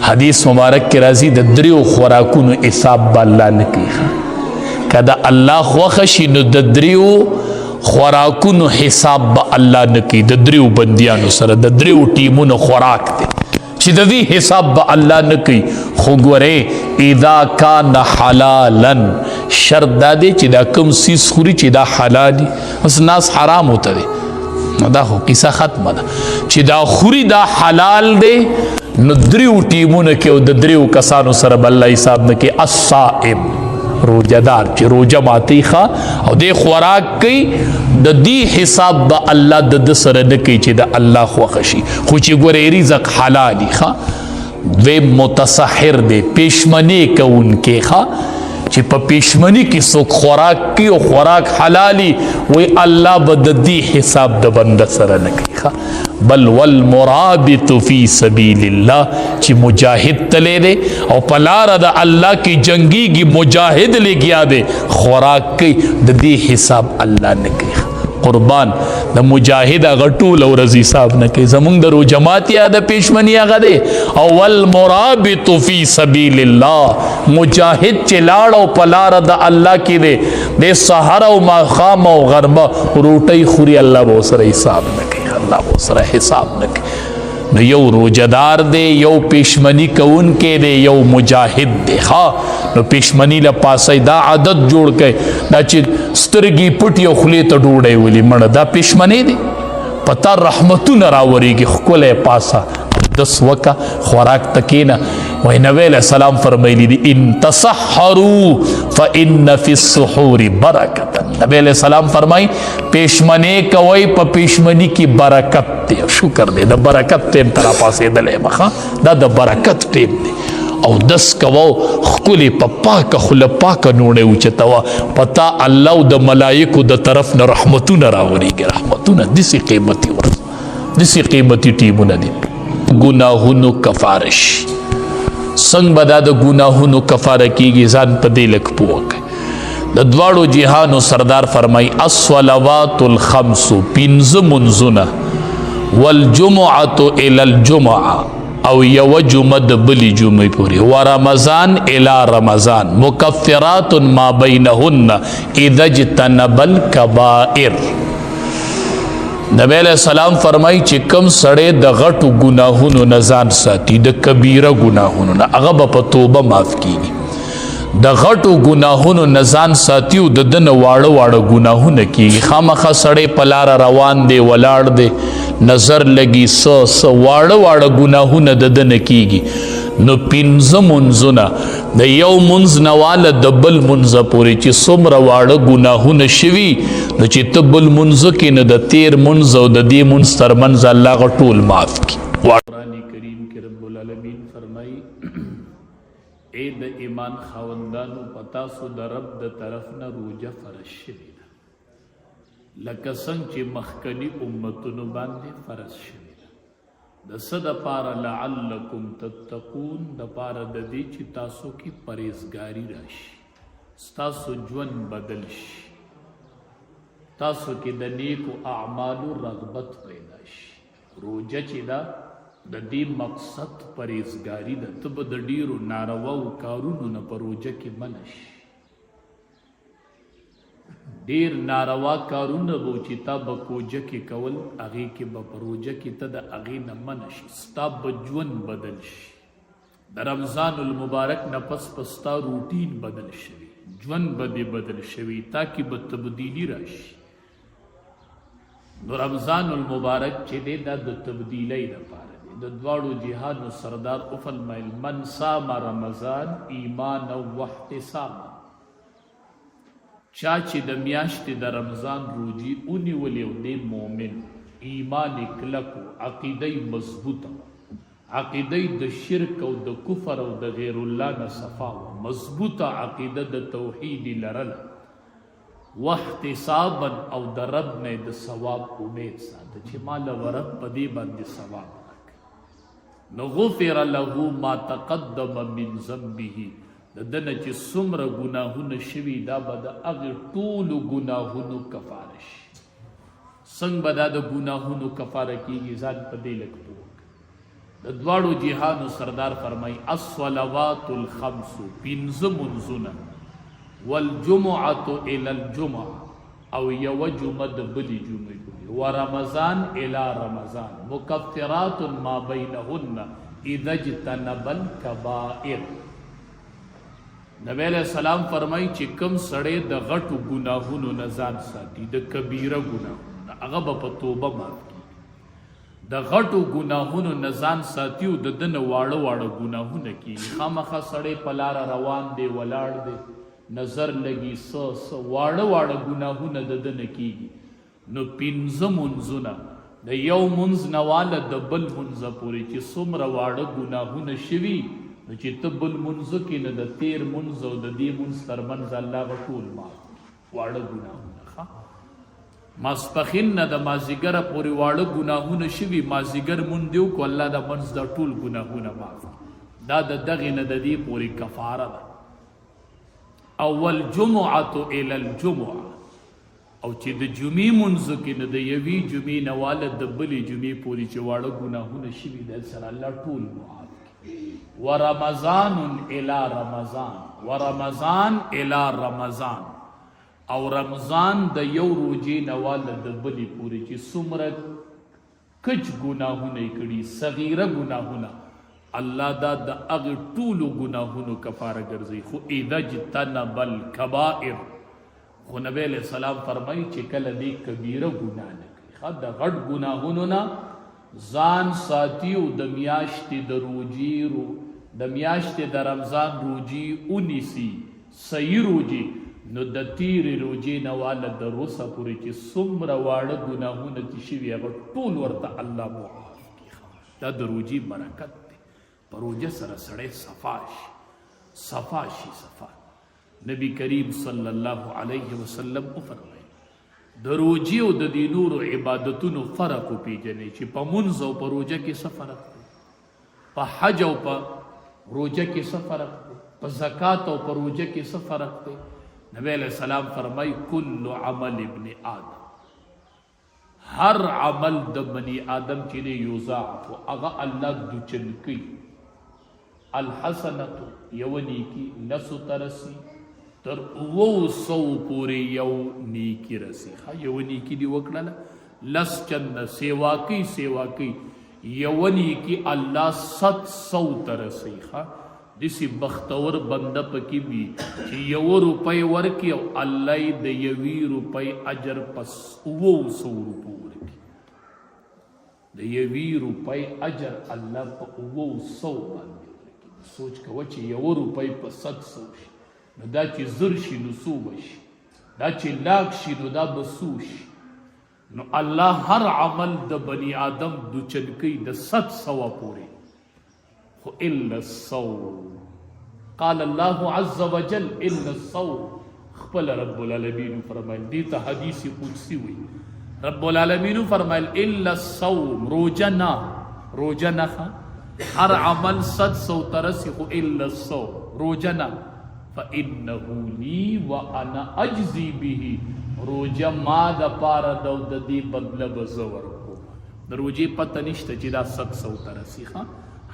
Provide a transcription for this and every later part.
حدیث مبارک کې راځي، د دریو خوراکونو حساب به الله نه کوي. که د الله خوښه شي نو د دریو خوراکونو حساب به الله نه کوي. د دریو بندیانو سره د دریو ټیمونو خوراک دی چې د دې حساب به الله نه کوي. خو ګوره، اذا کان حلالا، شرط دا دی چې دا کوم څیز خوري چې دا حلالي. اوس ناس حرام وته دی، نو دا خو قصه ختمه ده. چې دا خوري دا حلال دی، نو دریو ټیمونو کې او د دریو کسانو سره به الله حساب نه کوي. الصائم، روجهدار چې روجه ماتي ښه او د خوراک کوي، د دې حساب به الله د د سره نه کوي چې د الله خوښ شي، خو چې ګورې رزق حلالي ښه. دوی متسحر دی، پېشمنی کوونکی ښه، چې په پېشمنی کې څوک خوراک کوي او خوراک حلالي وي، الله به د دې حساب د بنده سره نه کوي ښه. بل والمرابط فی سبیل الله، چې مجاهد تللی دی او په لاره د الله کې جنګیږي، مجاهد لګیا دی، خوراک کوي، د دې حساب الله نه کوي. قربان د مجاهد هغه ټول ورځ حساب نه کوي. زمونږ د روجمات یا د پېشمنی هغه دی. او والمرابط فی سبیل الله، مجاهد چې لاړ او په لاره د الله کې دی، د سحر او ماښام او غرمه روټۍ خوري، الله به سره حساب نه کوي، الله به سره حساب نه کوي. نو یو روجدار دی، یو پېشمنی کوونکی دی، یو مجاهد دی ښا. نو پېشمنی له پاسه دا عادت جوړ کړي، دا چې سترګې پټي او خولې ته ډوډۍ ولي، مړه دا پېشمنی دی. پتا رحمتونه راورېږي، ښکلی پاسه دس وکه، خوراک ته کښېنه. وایي نبی علیه السلام فرمایلی دي، ان تسحروا فإن فی السحور برکتا. نبی علیه السلام فرمایي پېشمنی کوئ، په پېشمنی کې برکت دی. شکر دی د برکت ټیم ته راپاڅېدلی یم ښه، دا د برکت ټیم دی. او دس کوو، ښکلې په پاکه خوله پاکه نوڼۍ اوچتوه، په تا الله او د ملایکو د طرف نه رحمتونه راورېږي، رحمتونه. داسې قیمتي ورځ، داسې قیمتي ټیمونه دي. ګناهونو کفاره شي. څنګه به دا د ګناهونو کفاره کیږي؟ ځان په دې لږ پوه کړئ. د دواړو جهانو سردار فرمایي، الصلوات الخمس، پنځه منځونه، والجمعة الى الجمعة، او یو جمعه د بلی جمعې پورې، و رمضان الى رمضان، مکفرات ما بینهن اذا اجتنب الكبائر. نبی علیہ السلام فرمایي چې کم سړی د غټو ګناهونو نه ځان ساتي، د کبیره ګناهونو نه، هغه به په توبه معاف کیږي. د غټو ګناهونو نه ځان ساتي او د ده نه واړه واړه ګناهونه کیږي، خامخا سړی په لاره روان دی، ولاړ دی، نظر لګي، څه څه واړه واړه ګناهونه د ده نه کیږي، نو پنځه منځونه د یو منځ نه واله د بل منځ پورې چې څومره واړه ګناهونه شوي، نو چې ته بل منځ کې، نو د تیر منځ او د دې منځ تر منځ الله هغه ټول معاف کړي. قرآن کریم کې رب العالمین فرمایي، ای د ایمان خاوندانو، په تاسو د رب د طرف نه روژه فرض شوې ده، لکه څنګه چې مخکني امتونو باندې فرض شوې ده. د څه دپاره؟ لعلکم تتقون، دپاره د دې چې تاسو کې پرهېزګاري راشي، ستاسو ژوند بدل شي، تاسو کې د نیکو اعمالو رغبت پیدا شي. روژه چې ده، د دې مقصد پرهېزګاري ده. ته به د ډېرو نارواو کارونو نه په روژه کې منع شي. ډیر ناروا کارونه به چې تا به کوجه کې کول، هغې کې به په روژه کې ته د هغې نه منع شي، ستا به ژوند بدل شي. د رمضان المبارک نه پس په ستا روټین بدل شوي، ژوند به دې بدل شوي، تا کې به تبدیلي راشي. نو رمضان المبارک چې دی، دا د تبدیلۍ دپاره دی. د دواړو جهانو سردار وفرمایل، من صام رمضان ایمانا واحتسابا، چا چې د میاشتې د رمضان روجي ونیولې او دی مؤمن، ایمان یې کلک و، عقیده یې مضبوطه وه، عقیده یې د شرک او د کفر او د غیر الله نه صفا وه، مضبوطه عقیده د توحید یې لرله، واحتسابا، او د رب نه د ثواب امید ساته چې ما له رب په دې باندې ثواب راکړي، نو غفر له ما تقدم من ذنبه، د ده نه چې څومره ګناهونه شوي، دا به د هغې ټولو ګناهونو کفاره شي. څنګه به دا د ګناهونو کفاره کیږي؟ ځان په دې لږ پوه. د دواړو جهانو سردار فرمایي، الصلوات الخمس، پنځه مونځونه، والجمعة الی الجمعة، او یوه جمعه د بلې جمعې پورې، ورمضان الی رمضان، مکفرات ما بینهن اذا اجتنب الکبائر. نبی علیہ السلام فرمایي چې کم سړی د غټو ګناهونو نه ځان ساتي، د کبیره ګناهونو نه، هغه به په توبه معاف کیږي. د غټو ګناهونو نه ځان ساتي او د ده نه واړه واړه ګناهونه کیږي. خامخا سړی په لاره روان دی، ولاړ دی، نظر لګي، څه څه واړه واړه ګناهونه د ده نه کیږي. نو پنځه مونځونه د یو مونځ نه واله د بل مونځه پورې چې څومره واړه ګناهونه شوي، نو چې ته بل مونځ وکړې نو د تیر مونځ او د دې مونځ تر منځ الله به ټول معاف کړي واړه ګناهونه. ښه، ماسپښین نه د مازیګره پورې واړه ګناهونه شوي، مازیګر مونږ دی وکړو، الله د منځ دا ټول ګناهونه معاف کړي. دا د دغې نه د دې پورې کفاره ده. اول جمعه الی الجمعه، او چې د جمعې مونځ کې نه د یوې جمعې نه واله د بلې جمعې پورې چې واړه ګناهونه شوي، د سره الله ټول معاف کړي. ورمضان الی رمضان، ورمضان الی رمضان، او رمضان د یو روژې نه واله د بلې پورې چې څومره کچ ګناهونه یې کړي، صغیره ګناهونه، الله دا د هغې ټولو ګناهونو کفاره ګرځوي. خو اذا اجتنب الکبائر، خو نبی علیہ السلام فرمایي چې کله دې کبیره ګناه نه کوي، ښه، د غټ ګناهونو نه ځان ساتي او د میاشتې د روژې د میاشتې د رمضان روژې ونیسي، صحیح روژې، نو د تیرې روژې نه واله د روسه پورې چې څومره واړه ګناهونه تې شوي هغه ټول ورته الله معاف کړي. دا د روژې برکت دی. په روژه سره سړی صفا شي، صفا شي، صفا. نبی کریم صلی الله علیه وسلم وفرمایل د روژې او د دې نورو عبادتونو فرق وپېژنئ، چې په مونځ او په روژه کې څه فرق دی، په حج او په روژه کې څه فرق دی، په زکات او په روژه کې څه فرق دی. نبی علیہ السلام فرمای کل عمل ابن آدم، هر عمل د بنی آدم چې دی یضاعف، هغه الله دوچن کوي. الحسنة یو نیکی لسو ته رسي، تر 700 پورې یو نیکی رسي. ښه، یو نیکی دې وکړله لس چنده سیوا کوي، سیوا کوي، یو نیکی الله 700 ته رسي. ښه، داسې بختور بنده پکې وي چې یوه روپۍ ورکړي او الله یې د یوې روپۍ اجر په 700 روپو ورکړي. د یوې روپۍ اجر الله په 700 باندې ورکړي. سوچ کوه چې یوه روپۍ په 700 شي، نو دا چې 1000 شي نو څو به شي، دا چې لاک شي نو دا به څو شي. نو الله هر عمل د بني آدم دوچن کوي د 700 پورې، خو الا الصوم. قال الله عز وجل الا الصوم. خپل رب العالمین فرمایل، دې ته حدیث قدسی وي. رب العالمین فرمایل الا الصوم، روزه نه، روزه نه، هر عمل 700 ترسي، خو الا الصوم، روزه نه. فانه لي وانا اجزي به، روزه ما د پاره د دې بدله به زه ورکوم. د روزې پته نشته چې دا 700 ته رسي. ښه،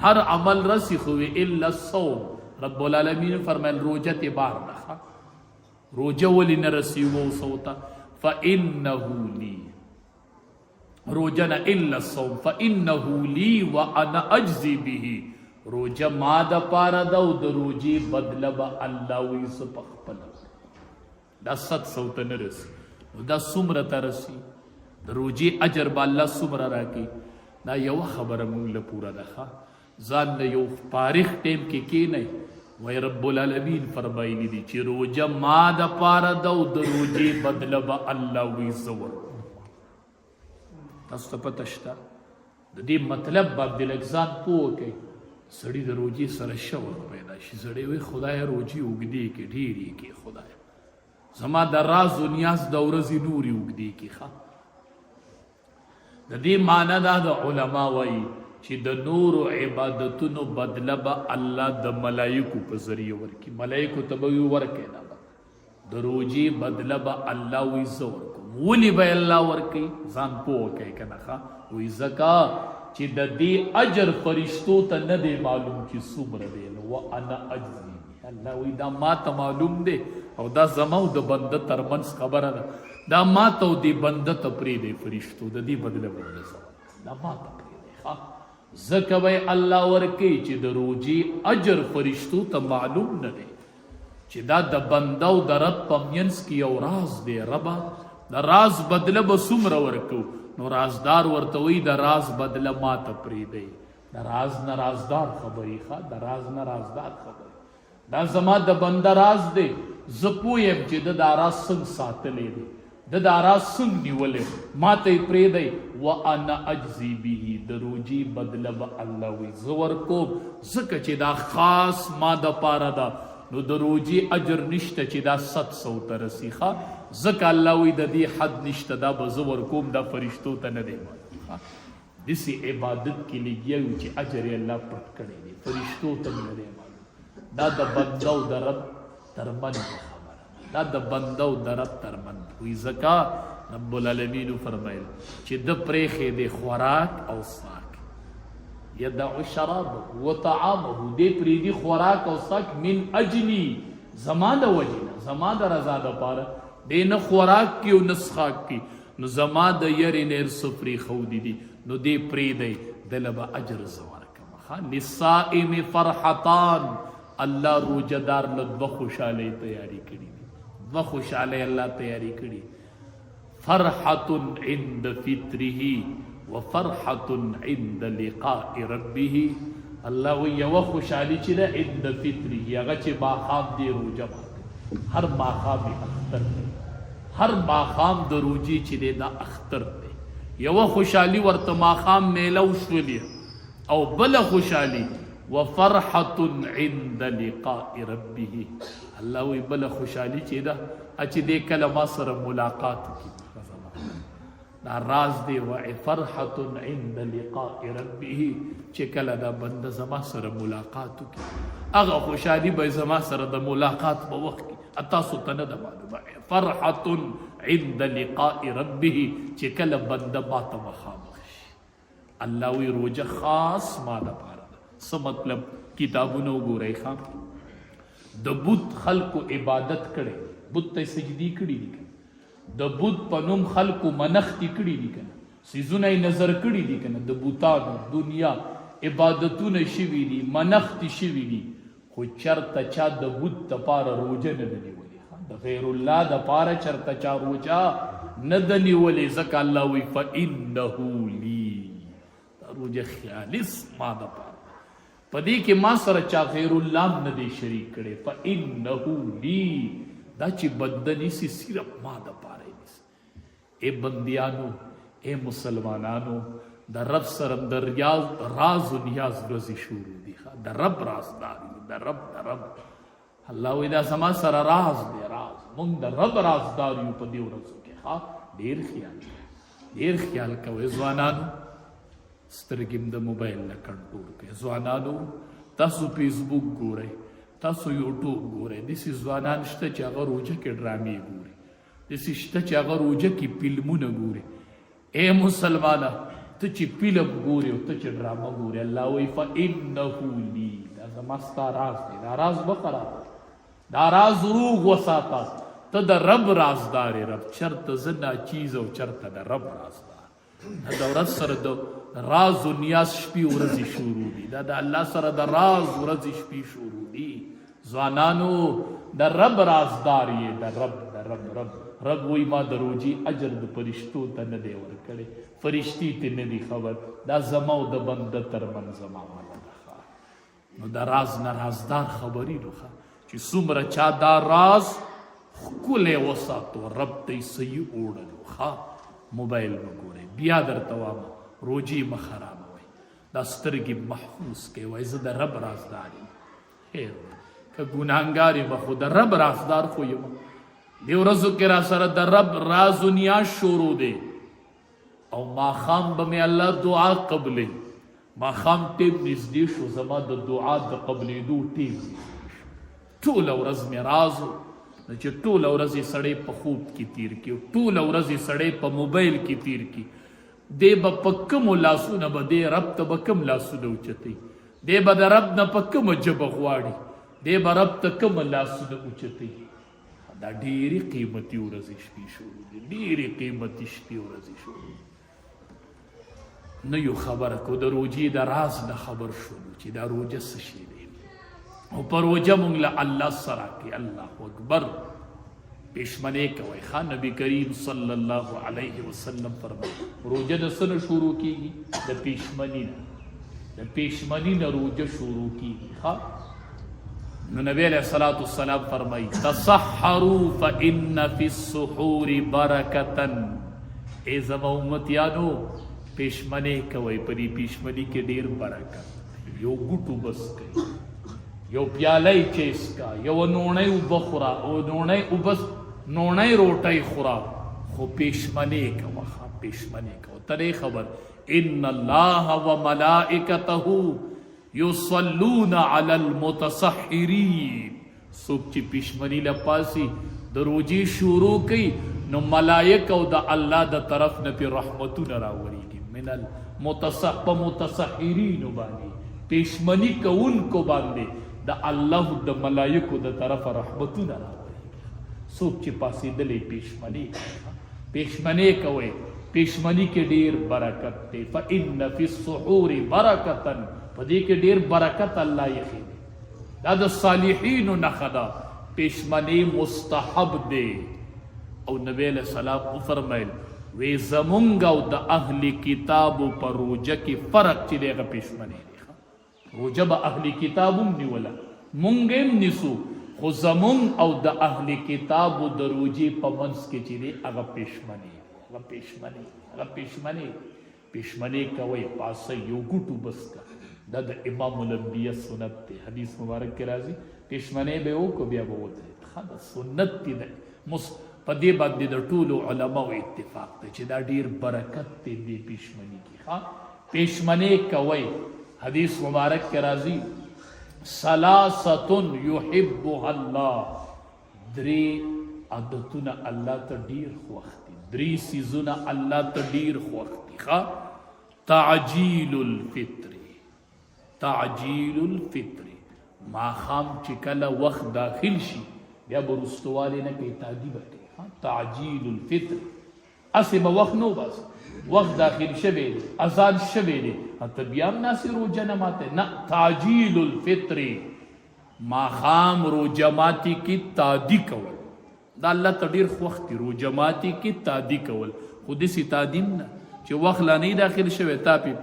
هر عمل رسی خو الا الصوم. رب العالمین فرمایل روزه ته بار ده. ښه، روزه ولې نه رسی 700 ته؟ فانه لي، روزه نه الا الصوم فانه لي وانا اجزي به، روزه ما د پاره ده او د روزې بدله به الله وي زه په خپله. دا 700 ته نه رسی، نو دا څومره ته رسی؟ د روژې اجر به الله څومره راکړي؟ دا یوه خبره مونږ له پوره ده. ښه، ځان له یو فارغ ټیم کې کښېنئ، وایي رب العالمین فرمایلی دي چې روژه ما د پاره ده او د روژې بدله به الله وي زه ورکوم. تاسو ته پته شته د دې مطلب باندې لږ ځان پوه کړئ. سړي د روژې سره شوق پیدا شي، سړی وایي خدایه روژې اوږدې کړې، ډېرې کړې، خدایه زما د راز و نیاز د ورځې نورې اوږدې کړي. ښه، د دې معنی دا د علما وایي چې د نورو عبادتونو بدله به الله د ملایکو په ذریعه ورکړي، ملایکو ته به وي ورکړئ دا بدله. د روژې بدله به الله وایي زه ورکوم. ولې به الله ورکوي؟ ځان پوه کوي که نه؟ ښه، وایي ځکه چې د دې اجر فرشتو ته نه دی معلوم چې څومره دی، نو وانا اجزي به. الله وایي دا ما ته معلوم دی او دا زما او د بنده ترمنځ خبره ده، دا ما ته او دې بنده ته پرېږدئ فرشتو، د دې بدله به نه زه ورکوم، دا ما ته پرېږدئ. ښه، ځکه به یې الله ورکوي چې د روژې اجر فرشتو ته معلوم نه دی، چې دا د بنده او د رب په مینځ کې یو راز دی. ربه د راز بدله به څومره ورکو؟ نو رازدار ورته وایي د راز بدله ما ته پرېږدئ. د راز نه رازدار خبرې، ښه، د راز نه رازدار خبرې، دا زما د بنده راز دی، زه پوه یم چې ده دا راز څنګه ساتلی دی، ده دا راز څنګه نیولی، ما ته یې پرېږدئ. وانا اجزي به، د روژې بدله به الله وایي زه ورکوم، ځکه چې دا خاص ما دپاره ده، نو د روژې اجر نشته چې دا 700 ته رسي. ښه، ځکه الله وایي د دې حد نشته، دا به زه ورکوم، دا فرشتو ته نه دی معلوم. ښه، داسې عبادت کې لګیا یو چې اجر یې الله پټ کړی دی، فرشتو ته هم نه دی معلوم. دا د بنده او د رب ترمنځ خبره ده، دا د بنده او د رب ترمنځ وي. ځکه رب العالمین وفرمایل چې د پرېښې دی خوراک او څښاک، یدع شرابه وطعامه، دې پرېږدي خوراک او څښاک من اجلي، زما د وجې نه، زما د رضا دپاره دی نه خوراک کوي او نه څښاک کوي، نو زما د یرې نه یې څه پرېښودي دي، نو دې پرېږدئ، ده له به اجر زه ورکړم. ښه، للصائم فرحتان، الله روژه دار له دوه خوشحالۍ تیارې کړي دي، دوه خوشحالۍ الله تیارې کړي، فرحة عند فطره وفرحة عند لقاء ربه. الله وایي یوه خوشحالي چې ده عند فطره، هغه چې ماښام دی روژه ماتوي، هر ماښام یې اختر دی، هر ماښام د روژې چې دی دا اختر دی. یوه خوشحالي ورته ماښام میله وشولې، او بله خوشحالي وفرحة عند لقاء ربه. الله وایي بله خوشحالي چې ده چې دی کله ما سره ملاقات وکړي، دا راز دی، وفرحة عند لقاء ربه، چې کله دا بنده زما سره ملاقات وکړي، هغه خوشحالي به زما سره د ملاقات په وخت کې تاسو ته نه ده معلومه. فرحة عند لقاء ربه، چې کله بنده ما ته مخامخ شي. الله وی روژه خاص ما دپاره ده. څه مطلب؟ کتابونه وګورئ، ښه، د بت خلکو عبادت کړی، بت ته یې سجدې کړي دي که نه، د بت په نوم خلکو منښتې کړي دي که نه، څیزونه یې نظر کړي دي که نه، د بتانو دنیا عبادتونه شوي دي، منښتې شوي دي، خو چرته چا د بت دپاره روژه نه ده نیولې. د غیر الله دپاره چرته چا روژه نه ده نیولې، ځکه الله وایي فإنه لي، دا روژه خالص ما دپاره، په دې کې ما سره چا غیر الله هم نه دی شریک کړی. فإنه لي، دا چې بنده نیسي صرف ما دپاره یې نیسي. ای بندیانو، ای مسلمانانو، د رب سره د ریاض راز و نیاز ورځې شروع دي. ښه، د رب رازدار یو، د رب، د رب الله وایي دا زما سره راز دی، راز، مونږ د رب رازدار یو په دې ورځو کې. ښه، ډېر خیال کوئ، ډېر خیال کوئ ځوانانو، سترګې هم د موبایل نه کنټرول کړئ. ځوانانو تاسو فیسبوک ګورئ، تاسو یوټیوب ګورئ، داسې ځوانان شته چې هغه روژه کې ډرامې ګوري، داسې شته چې هغه روژه کې فلمونه ګوري. ای مسلمانه، ته چې فلم ګورې او ته چې ډرامه ګورې، الله وایي فإنه لي، دا زما ستا راز دی، دا راز مه خرابوه، دا راز روغ وساته، ته د رب رازدار یې. رب چرته زه ناچیز او چرته د رب رازدار. دا د ورځ سره د راز و نیاز شپې ورځې شروع دي، دا د الله سره د راز ورځې شپې شروع دي. ځوانانو د رب رازدار یې، د رب، د رب، رب، رب وایي ما د روژې اجر د فرشتو ته نه دی ورکړی، فرشتې ته نه دي خبر، دا زما او د بنده تر منځ معامله ده. نو د راز نه رازدار خبري نو ښه، چې څومره چا دا راز ښکلی وساتو، رب ته یې صحیح اوړلو. ښه، موبایل مه ګورئ، بیا درته وایم روژې مه خرابوئ، دا سترګې محفوظ کړئ، وایي زه د رب رازدار یم. خیر دی که ګناهګار یم خو د رب رازدار خو یم. دې ورځو کې را سره د رب راز و نیاز شروع دی، او ماښام به مې الله دعا قبلوي. ماښام ټیم نږدې شو، زما د دعا د قبلېدو ټیم نږدې شو. ټوله ورځ مې راز و، نو چې ټوله ورځ یې سړی په خوب کې تیر کړي، ټوله ورځ یې سړی په موبایل کې تیر کړي، دی به په کومو لاسونه به دی رب ته به کوم لاسونه اوچتوي، دی به د رب نه په کومه ژبه غواړي، دی به رب ته کوم لاسونه اوچتوي. دا ډېرې قیمتي ورځې شپې شروع دي، ډېرې قیمتي شپې ورځې شروع دي. نه یو خبره کو د روجې د راز نه خبر شولو چې دا روجه څه شی دی او پر روجه مونږ له الله سره کې. الله اکبر، پښمنه کوي. خان نبی کریم صلی الله علیه وسلم فرمایي روجه د سنه شروع کیږي؟ د پښمنی نه، د پښمنی نه روجه شروع کیږي. ها، نو نبی علیہ الصلوۃ والسلام فرمایي تصحروا فإن فی السحور برکتا. ای زما امتیانو، پښمنه کوي، په دې پښمنی کې ډیر برکت. یو ګټو بس کوي، یو پیاله چې اسکا، یو نوڼی وبخورا او نوڼی وبس، نوڼی روټۍ خورا، خو پښمنه کوه، پښمنه کوه. ته خبر ان الله وملائکته یصلون علی المتصحرین. څوک چې پښمنی لپاسي د روجي شروع کوي نو ملائک او د الله د طرف نه په رحمتونه راوريږي. من المتصح په متصحرین باندې، پښمنی کوونکو باندې د الله د ملائکو د طرف رحمتونه راوريږي. څوک چې پاسېدلې پښمنی پښمنی کوي، پښمنی کې ډیر برکت دی. فإن فی السحور برکتا، په دې کې ډیر برکت الله یې خېږي. دا د صالحینو نښه ده، پښمنی مستحب دی. او نبی علیہ السلام وفرمایل وی زمونږ او د اهل کتابو پر روجه کې فرق چې دی هغه پښمنی دی. روجه به اهل کتاب هم نیوله، مونږ هم نیسو، خو زمونږ او د اهل کتابو د روجې په منځ کې چې دی هغه پښمنی، هغه پښمنی، هغه پښمنی. پښمنی کوي، پاسه یو ګټو بس کا. دا د امام الانبیاء سنت دی. حدیث مبارک کې راځي پښمنی به وکړو بیا به ودرېد. ښه، دا سنت دی. د مس په دې باندې د ټولو علماو اتفاق دی چې دا ډیر برکت دی دې پښمنی کې. ښه، پښمنی کوي. حدیث مبارک کې راځي ثلاثه يحبها الله، درې عادتونه الله ته ډیر خوښ دي، درې سیزونه الله ته ډیر خوښ دي. ښه، تعجیل الفطر، تعجیل الفطر، ماښام چې کله وخت داخل شي بیا به وروستوالی نه کوي، تادي به کوي. تعجیل الفطر، هسې به وخت نه وباسي، وخت داخل شوی دی، اذان شوی دی، ته بیا هم ناستې روژه نه ماتوې، نه. تعجیل الفطر، ماښام روژه ماتي کې تادي کول، دا الله ته ډېر خوښ دي. روژه ماتي کې تادي کول، خو داسې تادیم نه چې وخت لا نه داخل شوی تا پې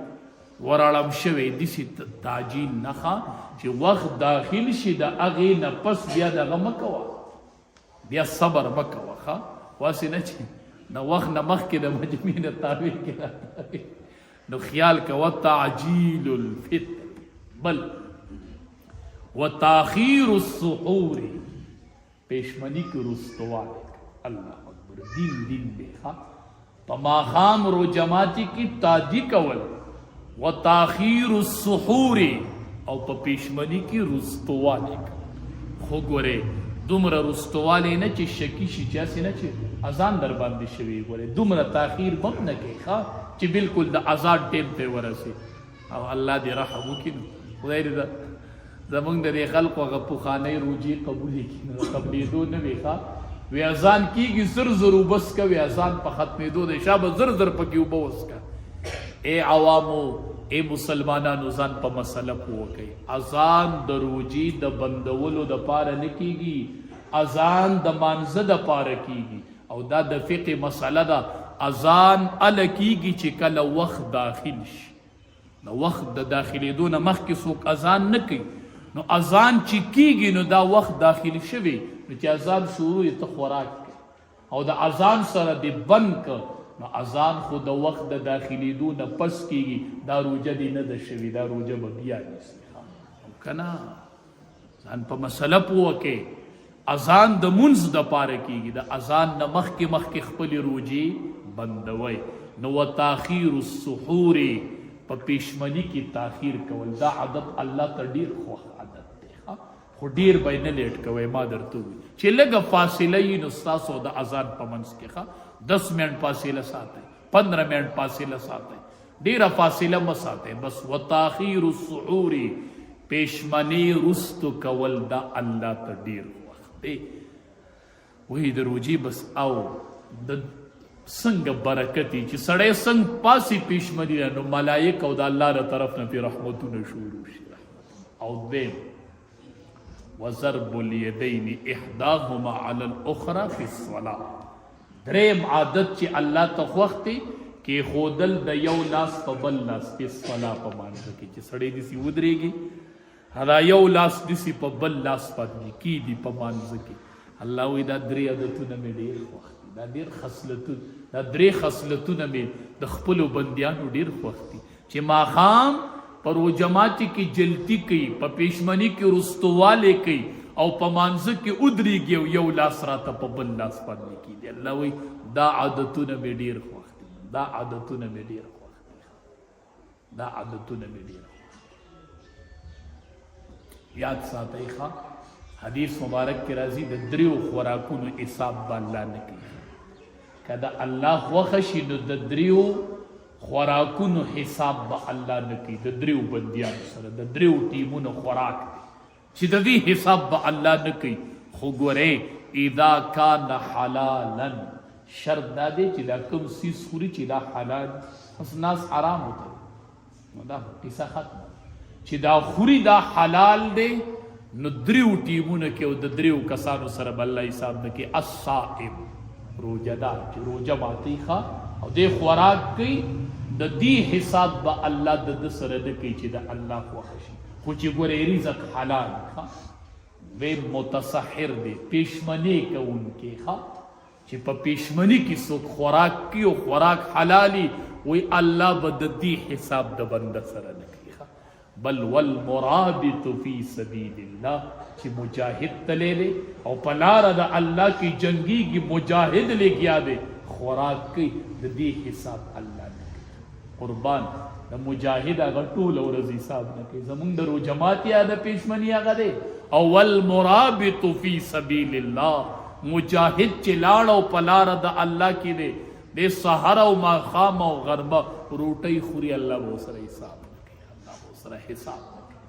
وراړم شوی، داسې تعجیل نه، ښه چې وخت داخل شي د هغې نه پس بیا دغه مه کوه، بیا صبر مه کوه. ښه، خو هسې نه چې د وخت نه مخکې د مجمع نه تاوې کې راتاوې، نو خیال کوه. تعجیل الفطر، بل وتاخير السحور، پښمنی کې رستواله. الله اکبر، دین دین دی. ښه، په ماښام روژه ماتي کې تادي کول، وتاخير السحور، او په پښمنی کې رستواله. خو ګوره دومره رستواله نه چې شکی شي، چې هسې نه چې اذان در باندې شوی. ګوره دومره تاخير بم نه کوي، ښه، چې بالکل د اذان ټیم ته ورسي. او الله دې رحم وکړي، نو خدای دې زمونږ د دې خلکو هغه پخوانۍ روژې قبولې کړي، نو قبلېدو نه وي. ښه، وی اذان کېږي زر زر اوبه څکه، وی اذان په ختمېدو دی، شابه زر زر پکې اوبه وڅکه. ای عوامو، ای مسلمانانو، ځان په مسله پوه کړئ. اذان د روژې د بندولو دپاره نه کېږي، اذان د مانځه دپاره کېږي. او دا د فقه مسله ده، اذان اله کېږي چې کله وخت داخل شي. د وخت د داخلېدو نه مخکې څوک اذان نه کوي. نو اذان چې کیږي نو دا وخت داخل شوی، نو چې اذان شروع یې ته خوراک کوي او د اذان سره دې بند که، نو اذان خو د وخت د داخلېدو نه پس کیږي، دا روژه دې نه ده شوې، دا روژه به بیا نیسي. او که نه ځان په مسله پوه کې. اذان د مونځ د پاره کیږي، د اذان نه مخکې مخکې خپلې روژې بندوئ. نو وتاخیر السحور، په پښمنی کې تاخیر کول، دا عادت الله ته ډیر خوښ عادت دی. خو ډیر به نه لیټ کوئ. ما درته وویل چې لږه فاصله یي نو ستاسو د اذان په منځ کې، ښه، 10 منټ فاصله ساتئ. 15 منټ فاصله ساتئ، ډیره فاصله مه ساتئ. بس وتاخیر السحور، پېشمنې رستو کول دا الله ته ډیر خوښ دی. وایي د روژې بس او د څنګه برکت چې سړی څنګه پاسي پېشمني ده، نو ملایک او د الله له طرف نه پرې رحمتونه شروع شي. او دویم وضرب اليدين احداهما على الاخرى في الصلاه، دریم عادت چې الله ته خوښ دی کېښودل د یو لاس په بل لاس په صلا په مانځه کې، چې سړی داسې ودرېږي دا یو لاس داسې په بل لاس باندې کېږدي په مانځه کې. الله وایي دا درې عادتونه مې ډېر خوښ دي، دا ډېر خصلتونه، دا درې خصلتونه مې د خپلو بندیانو ډېر خوښ دي، چې ماښام په روژه ماتي کې جلتي کوي، په پېشمني کې وروستووالی کوي او په مانځه کې ودرېږي او یو لاس راته په بل لاس باندې کېږدي. الله وایي دا عادتونه مې ډېر خوښ دي، دا عادتونه مې ډېر خوښ دي، دا عادتونه مې ډېر خوښ دي. یاد ساتئ ښه، حدیث مبارک کې راځي د دریو خوراکونو حساب به الله نه کوي. که د الله خوښه شي نو د دریو خوراکونو حساب به الله نه کوي. د دریو بندیانو سره د دریو ټیمونو خوراک دی چې د دې حساب به الله نه کوي. خو ګورئ اذا کان حلالا، شرط دا دی چې دا کوم څیز خوري چې دا حلال، اوس ناس حرام وته نو دا قصه ختمه، چې دا خوري دا حلال دی نو دریو ټیمونو کې او د دریو کسانو سره به الله حساب نه کوي. الصائم، روژه دار چې روژه ماتوي ښه او دی خوراک کوي، د دې حساب به الله د ده سره نه کوي چې د الله خوښه شي، خو چې ګورې رزق حلال ښه وی متسحر دی، پېشمنې کوونکی ښه، چې په پېشمني کې څوک خوراک کوي او خوراک حلالي وي الله به د دې حساب د بنده سره نه کوي. ښه بل والمرابط فی سبیل الله، چې مجاهد تللی دی او په لاره د الله کې جنګیږي، مجاهد لګیا دی خوراک کوي، د دې حساب الله نه کوي. قربان د مجاهد هغه ټوله ورځ حساب نه کوي، زمونږ د روژه ماتي د پېشمني هغه دی. او والمرابط فی سبیل الله، مجاهد چې لاړ او په لاره د الله کې دی، د سحر او ماښام او غرمه روټۍ خوري، الله به ورسره حساب نه کوي، الله به ورسره حساب نه کوي.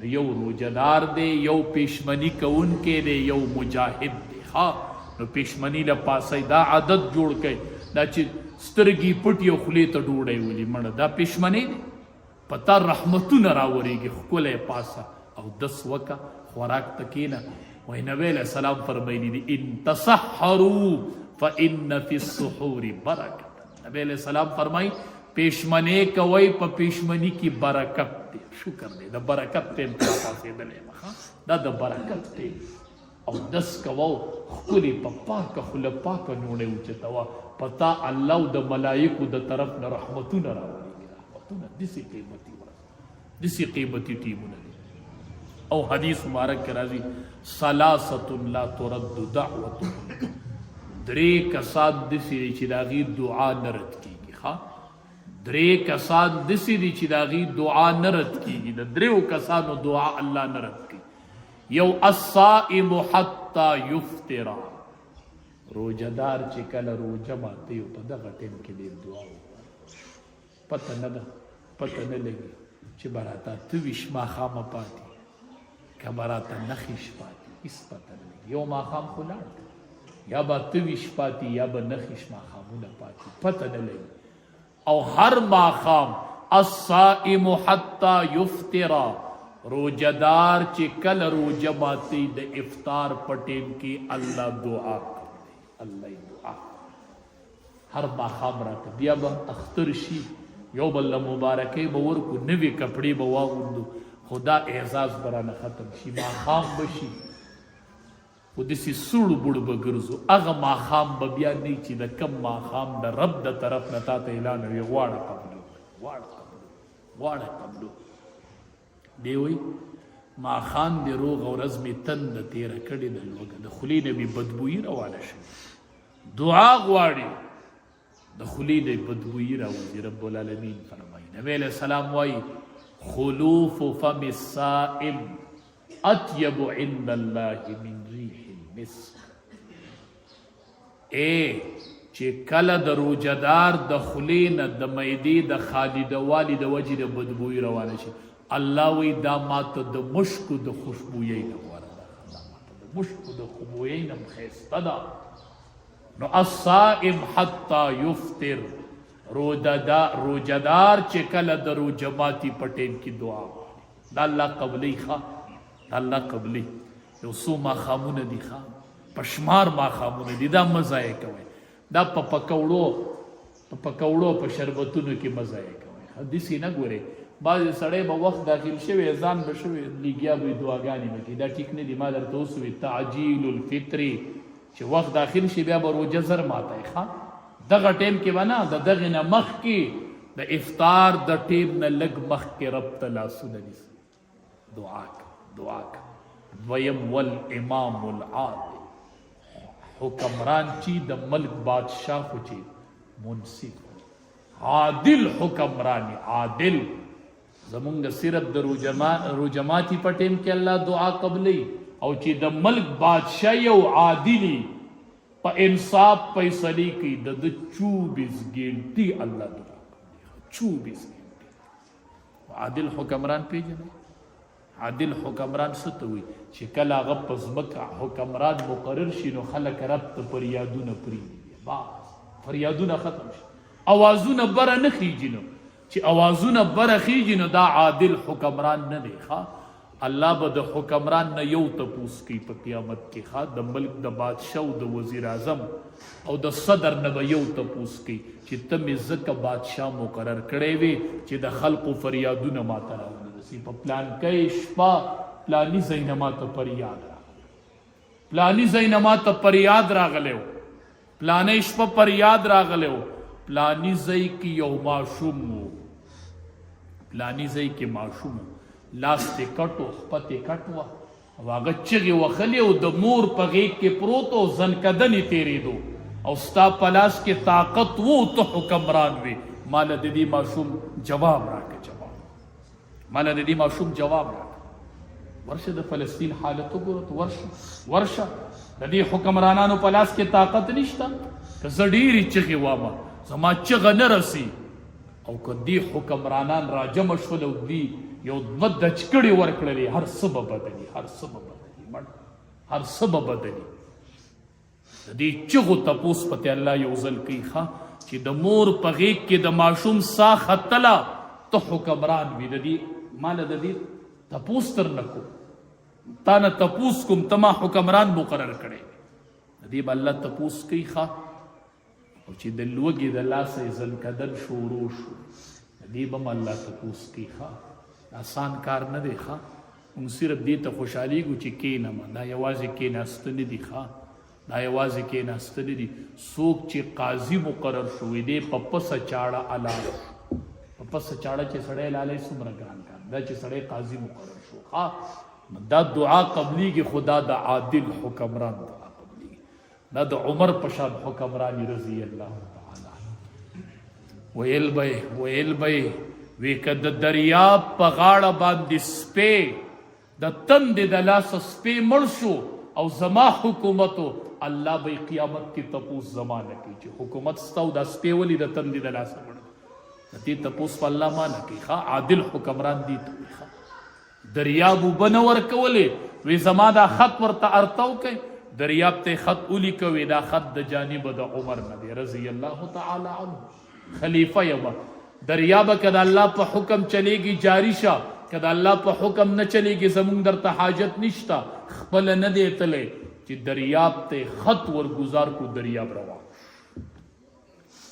نو یو روژهدار دی، یو پېشمني کوونکی دی، یو مجاهد دی. ښه نو پېشمني له پاسه دا عادت جوړ کړئ، دا چې سترګې پټي او خولې ته ډوډۍ ولي، مړه دا پېشمنی دی، په تا رحمتونه راورېږي. ښکلی پاسه او دس وکه، خوراک ته کښېنه. وایي نبی علیه السلام فرمایلي دي ان تسحروا فان فی السحور برکة. نبی علیه السلام فرمایي پېشمنې کوئ، په پېشمني کې برکت دی. شکر دی د برکت ټیم ته راپاڅېدلی یم، ښه دا د برکت ټیم. او دس کوه او ښکلې په پاکه خوله پاکه نوڼۍ اوچتوه، په تا الله او د ملایکو د طرف نه رحمتونه راورېږي، رحمتونه. داسې قیمتي ورځ، داسې قیمتي ټیمونه دي. او حدیث مبارک کې راځي ثلاثة لا ترد دعوتهم، درې کسان داسې دي چې د هغې دعا نه رد کېږي. ښه درې کسان داسې دي چې د هغې دعا نه رد کېږي، د دریو کسانو دعا الله نه رد کوي. یو الصائم حتی یفطر، روژهدار چې کله روژه ماتوي او په دغه ټیم کې ډېر دعا وغواړي، پته نه ده، پته نه لګي چې به راته 28 ماښامه پاتې که به راته 29 پاتې، هېڅ پته نه لګي. یو ماښام خو لاړ، یا به 28 پاتې یا به 29 ماښامونه پاتې، پته نه لګي. او هر ماښام الصائم حتی یفطر، روژهدار چې کله روژه ماتوي د افطار په ټیم کې الله دعا قبلوي، الله یې دعا هر ماښام راته. بیا به اختر شي، یو بل له مبارکۍ به ورکو، نوې کپړې به واغوندو، خو دا اعزاز به رانه ختم شي. ماښام به شي خو داسې سوړ بوړ به ګرځو، هغه ماښام به بیا نه چې د کم ماښام د رب د طرف نه تا ته اعلان وي غواړه قبلو، غواړه قبلو، غواړه قبلو. دی وایي ماښام دې روغه ورځ مې تنده تېره کړې ده، لوږه د خولې نه مې بدبویي روانه شوې، دعا غواړي د خولې نه بدبویي راوځي. رب العالمین فرمایي، نبی علیه السلام وایي خلوف فم الصائم اطیب عند الله من ریح المسک. ای چې کله د روژهدار د خولې نه د معدې د خالدوالي د وجې نه بدبویي روانه شي، الله وایي دا ماته د مشکو د خوشبویۍ نه غوره ده، دا ماته د مشکو د خوبویۍ نه هم ښایسته ده. نو الصائم حتی یفطر، روژهدار چې کله د روژه ماتي په ټیم کې دعا غواړي، دا الله قبلوي. ښه، دا الله قبلوي. یو څو ماښامونه دي، ښه، په شمار ماښامونه دي، دا مه ضایع کوئ. دا په پکوړو، په پکوړو، په شربتونو کې مه ضایع کوئ. ښه، داسې نه ګورئ، بعضې سړی به وخت داخل شوی، ځان به شوی، لګیا به وي، دعاګانې به کوي، دا ټیک نه دي. ما درته اوس وویل تعجیل الفطر، چې وخت داخل شي بیا به روژه زر ماتوي. ښه، دغه ټیم کې به نه، د دغې نه مخکې، د افطار د ټیم نه لږ مخکې رب ته لاسونه نیسي، دعا کوه، دعا کوه. دویم والامام العادل، حکمران چی د ملک بادشاه خو چی منصف عادل حکمرانی، عادل. زمونږ صرف د روجماتی په ټیم کې الله دعا قبلوي، او چې د ملک بادشاه یو عادلی په انصاف فیصلې کوي، د ده 24 ګنټې الله دعا قبلوي. 24 ګنټې. عادل حکمران پیژنئ؟ عادل حکمران څه ته وایي؟ چې کله هغه په ځمکه حکمران مقرر شي نو خلک رب ته فریادونه پرېږدي، بس فریادونه ختم شي، اوازونه بره نه خیږي. نو چې اوازونه بره خیږي نو دا عادل حکمران نه دی. ښه، الله به د حکمران نه یو تپوس کوي په قیامت کې. ښه، د ملک د بادشاه او د وزیر اعظم او د صدر نه به یو تپوس کوي چې ته مې ځکه بادشاه مقرر کړی وې چې د خلقو فریادونه ماته راونه رسي، په پلانکۍ شپه پلاني ځای نه ماته فریاد راغلی، پلاني ځای نه ماته فریاد راغلی و، پلانۍ شپه فریاد راغلی و، پلاني ځای کې یو ماشوم و، پلاني ځای کې ماشوم و، لاس تې کټ و، خپه تې کټ وه، او هغه چغې وخلې او د مور په غېږ کې پروت او ځنکدنې تېرېدو، او ستا په لاس کې طاقت وو، ته حکمران وې، ماله د دې ماشوم جواب راکه، جواب ماله د دې ماشوم جواب راکه. ورشه د فلسطین حالت وګوره، ته ورشه، ورشه، د دې حکمرانانو په لاس کې طاقت نشته. که زه ډېرې چغې وامه زما چغه نه رسي، او که دې حکمرانان راجمع شول او دوی یو دوه دچکړې ورکړلې، هر څه به بدلي، هر څه به بدلي، مړ هر څه به بدلي. د دې چغو تپوس په ته الله یو ځل کوي. ښه، چې د مور په غېږ کې د ماشوم ساه ختله، ته حکمران وي، د دې ماله د دې تپوس تر نه کوم، تا نه تپوس کوم، ته ما حکمران مقرر کړی، د دې به الله تپوس کوي. ښه، او چې د لوږې د لاسه یې ځنکدن شروع شو، د دې به هم الله تپوس کوي. ښه، اسان کار نه دی. ښه، موږ صرف دې ته خوشحالېږو چې کښېنم، دا یوازې کښېناسته نه دي. ښه، دا یوازې کښېناسته نه دي. څوک چې قاضي مقرر شو، وي دی په پسه چاړه حلال شو. په پسه چاړه چې سړی حلالوي څومره ګران کار دا چې سړی قاضي مقرر شو. ښه، دا دعا قبلیږي، خو دا د عادل حکمران دعا قبلیږي، دا د عمر په شان حکمرانی رضی الله تعالی. ویل به، ویل به وی که د دریاب په غاړه باندې سپی د تندې د لاسه سپی مړ شو او زما حکومت، الله به قیامت کې تپوس زما نه کوي چې حکومت ستا او دا سپی ولې د تندې د لاسه مړ. د دې تپوس په الله ما نه کوي. ښه، عادل حکمران دي ته وي. ښه، دریاب اوبه نه ورکولې، وی زما دا خط ورته ارته وکړئ. دریاب ته خط ولیکه، وی دا خط د جانب د عمر نه دی رضی الله تعالی عنه، خلیفه یم. دریاب که د الله په حکم چلیږي جاری شه، که د الله په حکم نه چلیږي زمونږ درته حاجت نشته. خپله نه دی تللی چې دریاب ته خط ورګزار کو، دریاب روان.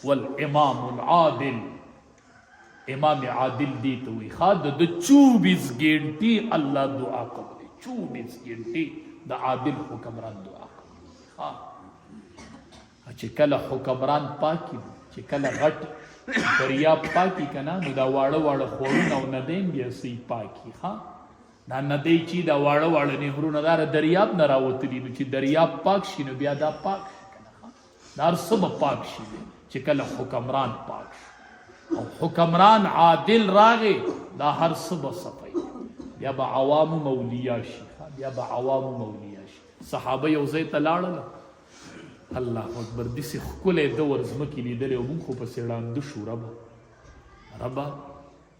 والامام العادل، امام عادل دی ته وي. ښه، د 24 ګنټې الله دعا قبلې، 24 ګنټې د عادل حکمران دعا قبلې. ښه، چې کله حکمران پاکي، چې کله غټ دریاب پاکي که نه، نو دا واړه واړه خورونه او ندۍ هم بیا سي پاکي. ښه، دا ندۍ چې دا واړه واړه نهرونه دا د دریاب نه راوتلي، نو چې دریاب پاک شي نو بیا دا پاک شي که نه. دا هر څه به پاک شي چې کله حکمران پاک شي او حکمران عادل راغی، دا هر څه به صفای، بیا به عوام مولیا شي، بیا به عوام مولیا شي. صحابه یو ځای ته لاړل. الله اکبر، داسې ښکلی دور ځمکې لیدلی او مونږ خو پسې ړانده شو. ربه ربه،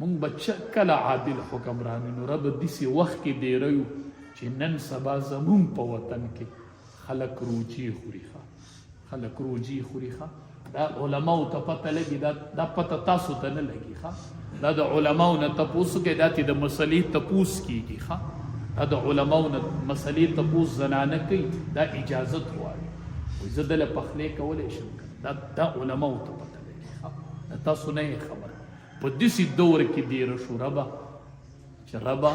مونږ به کله عادل حکمران نو رب داسې وخت کې دیره یو چې نن سبا زمونږ په وطن کې خلک روجې خوري. ښه، خلک روجې خوري. ښه، دا علماو ته پته لګي، دا پته تاسو ته نه لګي. ښه، دا د علماو نه تپوس کوي، دا ته د مسلې تپوس کیږي. ښه، دا د علماو نه مسلې تپوس زنانه کوي، دا اجازت غواړي، وایي زه دله پخلی کولی شم. دا علماو ته پته لګي. ښه، دا تاسو نه یې خبر. په داسې دور کې دېره شو ربه چې ربه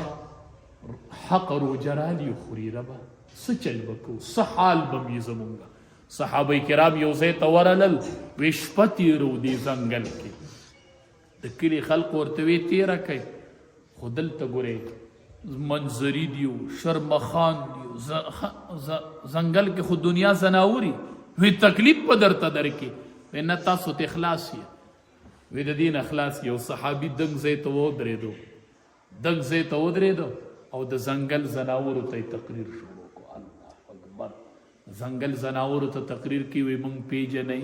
حق روژه رالي خوري. ربه څه چل به کوو، څه حال به وي زمونږ؟ صحابه کرام یو ځای ته ورلل، وی شپه تېرو دې ځنګل کې. د کلي خلق ورته وی تېره کوي، خو دلته ګورې منظري دیو، شرمخان دیو، ځنګل کې خو دنیا ځناوري، وی تکلیف به درته درکې. وی نه، تاسو ته خلاص یې. وی د دین خلاص. یو صحابي دنګ ځای ته ودرېدو، دنګ ځای ته ودرېدو او د ځنګل ځناورو ته تقریر شروع کو. الله اکبر، ځنګل ځناورو ته تقریر کوي، وی مونږ پیژنئ،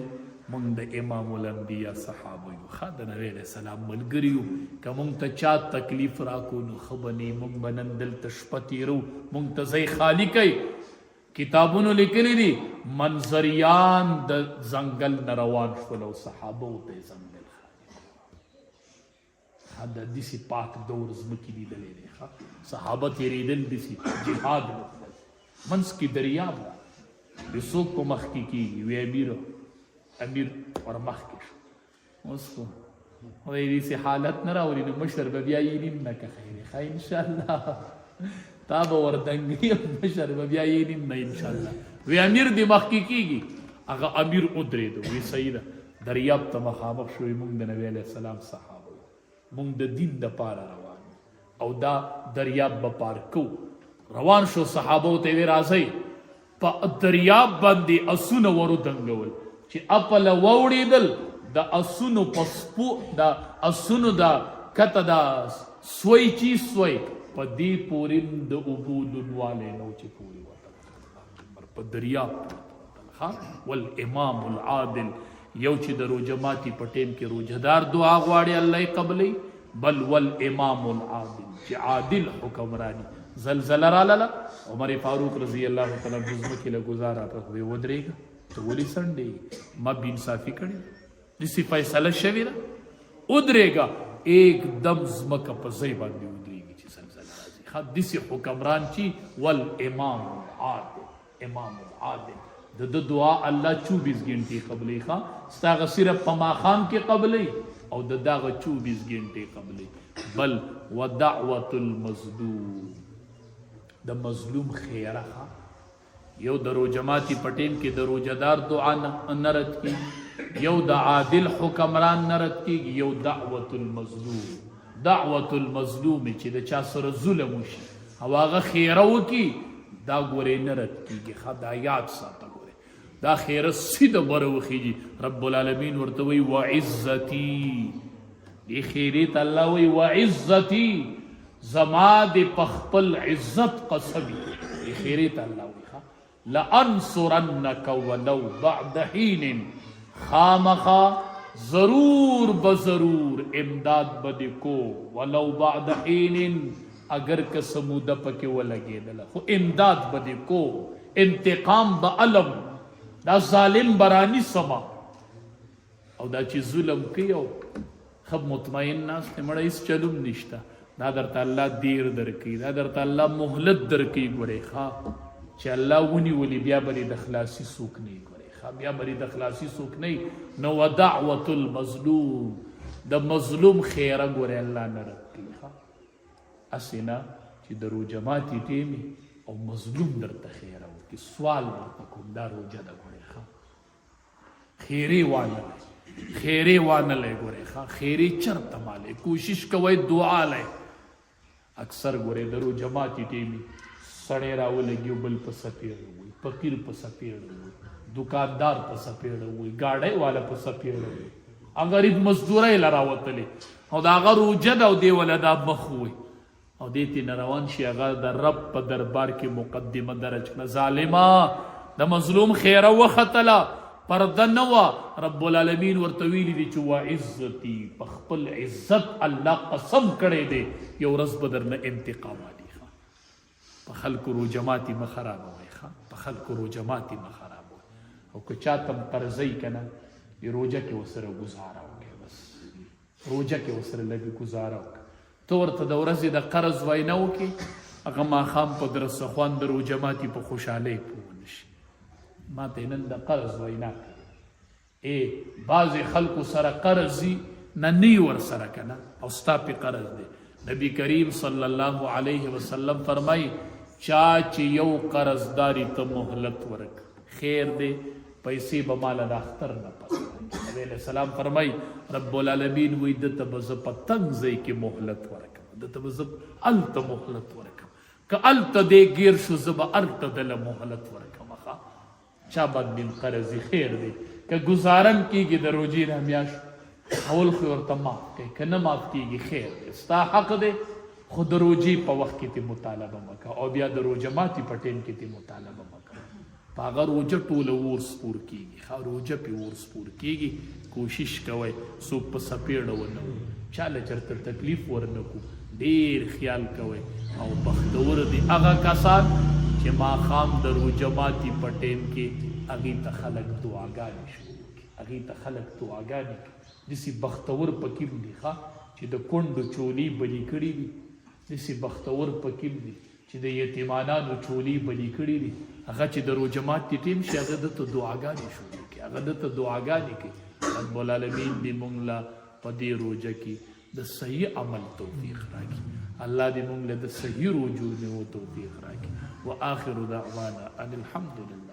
مونږ د امام الانبیا صحابه یو، ښه د نبی علیه السلام ملګري یو. که مونږ ته چا تکلیف راکو نو ښه به نه، مونږ به نن دلته شپه تېرو، مونږ ته ځای خالي کوي. کتابونو لیکلي دي منظریان د ځنګل نه روان شول او صحابه ته یې ځنګل خالي. ښه، د داسې پاک دور ځمکې لیدلی دی. ښه، صحابه تېرېدل، داسې جهاد وکړل، منځ کې دریاب ده، د څوک په مخ کې کېږي؟ وی امیر، امیر ور مخکې شو. اوس خو خدای دې سي حالت نه راولي، نو مشر به بیا یې نیم نه که خیر ښه انشاءالله تا به وردنګي، مشر به بیا یې نیم نه انشاءالله. وی امیر دې مخکې کېږي، هغه امیر ودرېدو، وی صحیح ده. دریاب ته مخامخ شوی، مونږ د نبی علیه السلام صحابه، مونږ د دین د پاره روان او دا دریاب به پار کو. روان شو، صحابه ته وی راځئ. په دریاب باندې اسونه ورو دنګول، چې اپل ووړېدل د اسونو په سپو، د اسونو د کته د سوی چی سوی په دې پورې د اوبو لونوالی نه و چې پورې وتل په دریاب پورې وتل. ښه، والامام العادل، یو چې د روژه ماتي په ټیم کې روژهدار دعا غواړي الله یې قبلوي، بل والامام العادل چې عادل حکمراني. زلزله رالاله، عمر فاروق رضی الله تعالی عنہ ځمکې له ګزاره په وی ودرېږه، ته ولې سنډېږي؟ ما بې انصافي کړې ده، داسې فیصله شوې ده، ودرېږه. ایک دم ځمکه په ځای باندې ودرېږي چې زلزله راځي. ښه، داسې حکمران چې والامام العادل، امام العادل د د دعا الله 24 غنټې قبلې. ښه، ستا هغه صرف په ماښام کې قبلې او د دغه 24 غنټې قبلې. بل ودعوة المظلوم، د مظلوم خیره. ښه، یو د روژه ماتي په ټیم کې د روژهدار دعا نه رد کیږي، یو د عادل حکمران نه رد کیږي، یو دعوة المظلوم، دعوة المظلوم چې د چا سره ظلم وشي او هغه خیره وکړي، دا ګورې نه رد کیږي. ښه، دا یاد ساته ګورې، دا خیره سیده بره وخیږي. رب العالمین ورته وایي وعزتي، دې خیرې ته الله وایي وعزتي، زما دې په خپل عزت قسم، دې خیرې ته الله وایي لانصرنک ولو بعد حین، خامخا ضرور به ضرور امداد به دې کو، ولو بعد حین، اگر که څه موده پکې ولګېدله خو امداد به دې کو، انتقام به علم، دا ظالم به رانیسمه. او دا چې ظلم کوي او ښه مطمئن ناست دی، مړه هېڅ چلوم نشته، دا درته الله دیر درکوي، دا درته الله مهلت درکوي ګورې. ښه، چې الله ونیولي بیا به دې د خلاصي څوک نه وي ګورې. ښه، بیا به دې د خلاصي څوک نه وي. نو ودعوة المظلوم، د مظلوم خیره ګورې الله نه رد کوي. ښه، هسې نه چې د روژه ماتي ټیم او مظلوم درته خیره وکړي. سوال درته کوم، دا روژه ده ګورې، ښه خیرې وانه لئ، خیرې وانه لئ ګورې، ښه خیرې چرته مالئ، کوشش کوئ دعا لئ. اکثر ګورې د روژه ماتي ټیمي سړی راولګي، بل په څپېړه وي، فقیر په څپېړه وي، دکاندار په څپېړه وي، ګاډۍ والا په څپېړه وي، غریب مزدورۍ له راوتلی او د هغه روژه ده او دی وله دا مخ وي او دې ترې نه روان شي. هغه د رب په دربار کې مقدمه درج کړه، ظالمه د مظلوم خیره وختله، پرده نه وه، رب العالمین ورته ویلي دي چې وعزتي، په خپل عزت الله قسم کړی دی، یو ورځ به درنه انتقام اخلي. ښه، په خلکو روژه ماتي مه خرابوئ. ښه، په خلکو روژه ماتي مه خرابوئ. او که چاته هم قرضه که نه، روژه کې ورسره ګزاره وکړئ، بس روژه کې ورسره لږ ګزاره وکړه. ته ورته د ورځې د قرض وینا وکړې، هغه ماښام په درسخوان د روژه ماتي په خوشحالۍ پوه نه شي. ما ته نن د قرض وینا کړې. ای بعضې خلکو سره قرض وي، نه نه یې ورسره که نه، او ستا پې قرض دی. نبی کریم صلی الله علیه وسلم فرمایي، چا چې یو قرضداري ته مهلت ورک، خیر دی، پیسې به ماله د اختر نه پس راکړي. نبی علیه السلام فرمایي، رب العالمین وایي، ده ته به زه په تنګ ځای کې مهلت ورکړم، ده ته به زه هلته مهلت ورکړم. که هلته دی ګیر شو، زه به هلته ده له مهلت ورکړم. ښه، چا باندې هم قرض وي، خیر دی، که ګزاره هم کېږي د روژې نه میاشت اول خو ورته معاف کړئ، که نه معاف کېږي، خیر دی، ستا حق دی، خو د روژې په وخت کې ترې مطالبه مه کوه، او بیا د روژه ماتي په ټایم کې ترې مطالبه مه کوه. په هغه روژه ټوله اور سپور کېږي. ښه، روژه پې اور سپور کېږي. کوشش کوئ څوک په څپېړه ونه وو، چا له چرته تکلیف ورنه کو، ډېر خیال کوئ. او بختور دي هغه کسان چې ماښام د روژه ماتي په ټایم کې هغوی ته خلک دعاګانې شروع کړي، هغوی ته خلک دعاګانې کوي. داسې بختور پکې هم دي، ښه، چې د کونډو چولې بلې کړي دي. داسې بختور پکې هم دي چې د یتیمانانو چولې بلې کړي دي. هغه چې د روژه ماتي ټیم شي، هغه ده ته دعاګانې شروع کړي، هغه ده ته دعاګانې کوي. رب العالمین دې مونږ له په دې روژه کې د صحیح عمل توفیق راکړي. الله دې مونږ له د صحیح روژو نیو توفیق راکړي. واخر دعوانا ان الحمد لله.